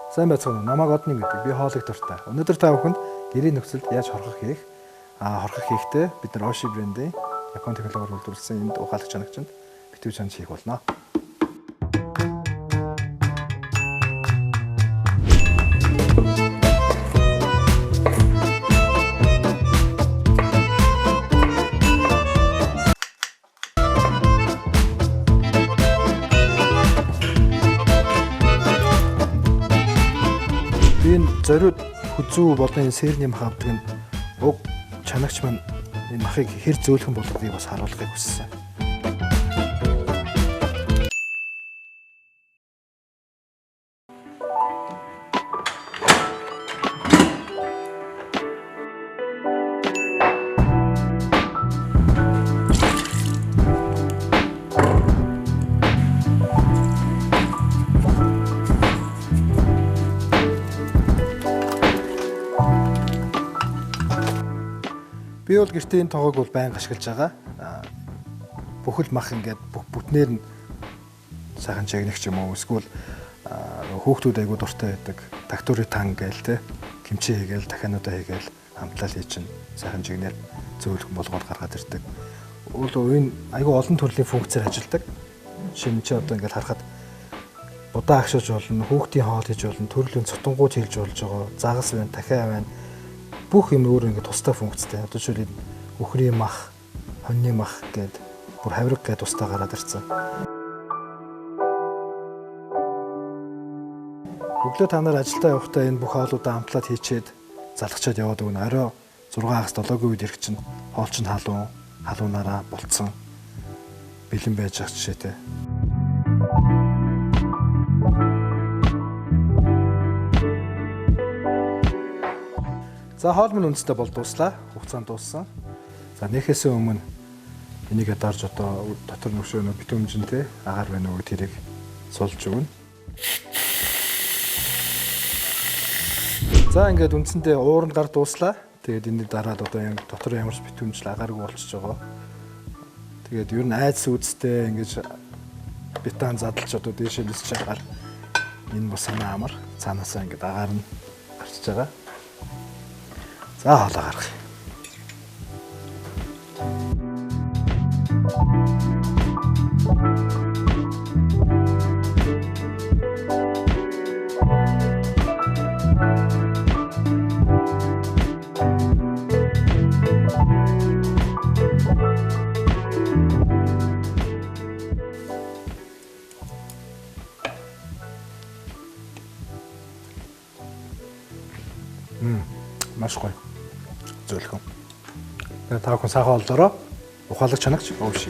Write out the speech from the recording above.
Сайн байцгаана уу? Намайг Одны гэдэг. Би хоолыг дуртай. Өнөөдөр та бүхэнд гэрийн нөхцөлд яаж хорхох хийх, хорхох хийхдээ бид нар Oshi брендийн Япон технологиор үйлдвэрлэсэн энд ухаалаг чанагчинд битүү чанаж хийх болно. Би энэ зориуд хүзүү болон энэ сэрний мах авдаг нь уг чанагч маань энэ махыг хэр зөөлхөн болгодгийг бас харуулахыг хүссэн. Би бол гэртээ энэ тоогоог бол байнга ашиглаж байгаа. Бүхэл мах ингээд бүх бүтнээр нь сайхан чагнах ч юм уу эсвэл хүүхдүүд айгуу дуртай байдаг. Тактури тан гээл те кимчи хийгээл дахиануудаа хийгээл хамтлал хий чинь сайхан жигнээр зөөлхөн болгоод гаргаад ирдэг. Уул энэ айгуу олон төрлийн функцээр ажилладаг. Жишээ нь чи одоо ингээд харахад будаа агшиж болно, хүүхдийн хоол хийж болно, төрлийн цутангууч хийж болж байгаа, загас байна, дахиа байна. Бүх юм өөр ингээд тустай функцтэй. Одоо жишээлбэл үхрийн мах, хоньны мах гээд бүр хавраг гээд тустай гараад ирсэн. Өглөө та нар ажилдаа явахдаа энэ бүх хоолуудаа амтлаад хийчээд залгачаад яваад өгнө. Орой 6 хагас 7-гийн үед ирэх чинь хоол чинь халуунаараа болцсон бэлэн байж байгаа жишээтэй. За хоол минь үндэстэй бол дууслаа. Хугацаанд дууссан. За нэхээсээ өмнө энийгээ дарж одоо дотор нөшөө нөө битүүмжинтэй агаар байна уу тэрийг сулж өгнө. За ингээд үндсэндээ ууранд гар дууслаа. Тэгээд энэний дараад одоо юм дотор ямар ч битүүмжил агааргүй болчихж байгаа. Тэгээд ер нь айдас үүдстэй ингэж бетон задлж одоо дээшээ нисэж агаар энэ бас санаа амар. Цаанаасаа ингээд агаар нь гарчиж байгаа. За хоолоо гаргая. Маш гоё. Зөөлхөн. Тэгээ та бүхэн сайхан олдороо ухаалаг чанагч Oshi.